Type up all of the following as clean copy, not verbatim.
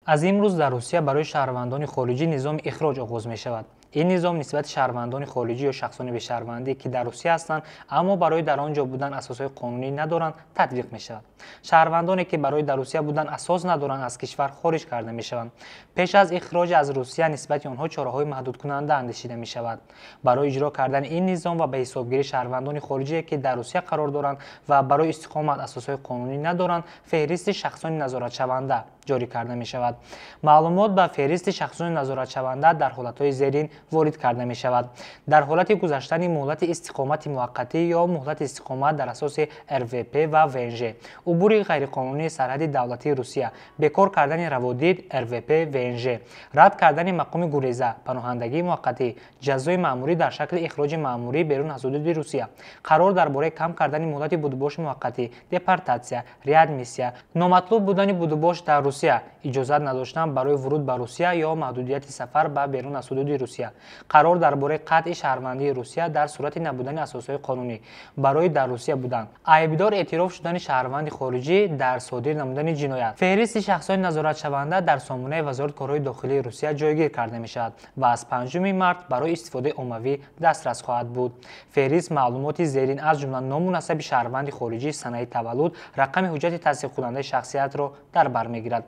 Аз имрӯз дар Русия барои шаҳрвандони хориҷӣ низоми ихроҷ оғоз мешавад. Ин низом нисбати шаҳрвандони хориҷӣ ё шахсони бешаҳрвандӣ, ки дар Русия ҳастанд, аммо барои дар он ҷо будан асосҳои қонунӣ надоранд, татбиқ мешавад. Шаҳрвандоне, ки барои дар Русия будан асос надоранд, аз кишвар хориҷ карда мешаванд. Пеш аз ихроҷ аз Русия нисбати онҳо чораҳои маҳдудкунанда андешида мешавад. Барои иҷро кардани ин низом ва ба ҳисобгирии шаҳрвандони хориҷие, ки дар Русия қарор доранд ва барои истиқомат асосҳои қонунӣ надоранд, феҳристи шахсони назоратшаванда ҷорӣ карда мешавад. Маълумот ба феҳристи шахсони назоратшаванда дар ҳолатҳои зерин ворид карда мешавад. Дар ҳолати гузаштани муҳлати истиқомати муваққатӣ ё муҳлати истиқомат дар асоси РВП ва ВНЖ, убури ғайриқонунии сарҳади давлатии Русия, бекор кардани раводид РВП, ВНЖ, рад кардани мақоми гуреза, паноҳандагии муваққатӣ, ҷазои маъмурӣ дар шакли ихроҷи маъмурӣ берун аз ҳудуди Русия, қарор дар бораи кам кардани муҳлати будубоши муваққатӣ, депортатсия, реадмиссия, номатлуб будани будубош дар Русия, иҷозат надоштан барои вуруд ба Русия ё маҳдудияти сафар ба берун аз ҳудуди Русия, қарор дар бораи қатъи шаҳрвандии Русия дар сурати набудани асосҳои қонунӣ барои дар Русия будан, айбдор эътироф шудани шаҳрванди хориҷӣ дар содир намудани ҷиноят. Феҳристи шахсони назоратшаванда дар сомонаи Вазорати корҳои дохилии Русия ҷойгир карда мешавад ва аз 5 март барои истифодаи оммавӣ дастрас хоҳад буд. Феҳрист маълумоти зерин, аз ҷумла ному насаби шаҳрванди хориҷӣ, санаи таваллуд, рақами ҳуҷҷати тасдиқкунандаи шахсиятро дар бар мегирад.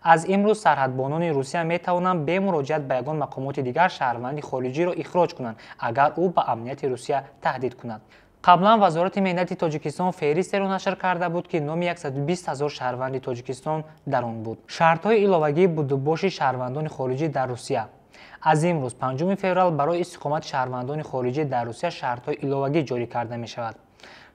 Аз имрӯз сарҳадбонони Русия метавонанд бе муроҷиат ба ягон мақомоти дигар шаҳрванди хориҷиро ихроҷ кунанд, агар ӯ ба амнияти Русия таҳдид кунад. Қаблан Вазорати меҳнати Тоҷикистон феҳристеро нашр карда буд, ки номи 120 000 шаҳрванди Тоҷикистон дар он буд. Шартҳои иловагии будубоши шаҳрвандони хориҷӣ дар Русия. Аз имрӯз 5 феврал барои истиқомати шаҳрвандони хориҷӣ дар Русия шартҳои иловагӣ ҷорӣ карда мешавад.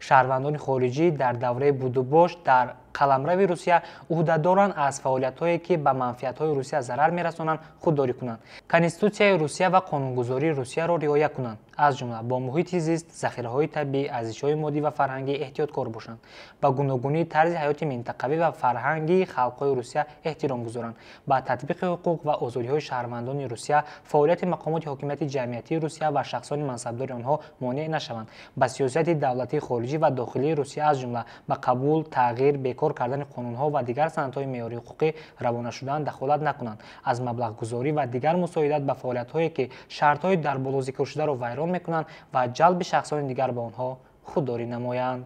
Шаҳрвандони хориҷӣ дар давраи будубош дар қаламрави Русия ӯҳдадоранд аз фаъолиятҳое, ки ба манфиатҳои Русия зарар мерасонанд, худдорӣ кунанд, Конститутсияи Русия ва қонунгузории Русияро риоя кунанд, аз ҷумла бо муҳити зист, захираҳои табиӣ, арзишҳои моддӣ ва фарҳангӣ эҳтиёткор бошанд, ба гуногунии тарзи ҳаёти минтақавӣ ва фарҳангии халқҳои Русия эҳтиром гузоранд, ба татбиқи ҳуқуқ ва озодиҳои шаҳрвандони Русия, фаъолияти мақомоти ҳокимияти ҷамъиятии Русия ва шахсони мансабдори онҳо монеъ нашаванд, ба сиёсати давлатии хориҷӣ ва дохилии Русия, аз ҷумла ба қабул, тағйир, бекор кардани қонунҳо ва дигар санадҳои меъёрии ҳуқуқӣ равона шудан дахолат накунанд, аз маблағгузорӣ ва дигар мусоидат ба фаъолиятҳое, ки шартҳои дар боло зикршударо вайрон мекунанд, ва ҷалби шахсони дигар ба онҳо худдорӣ намоянд.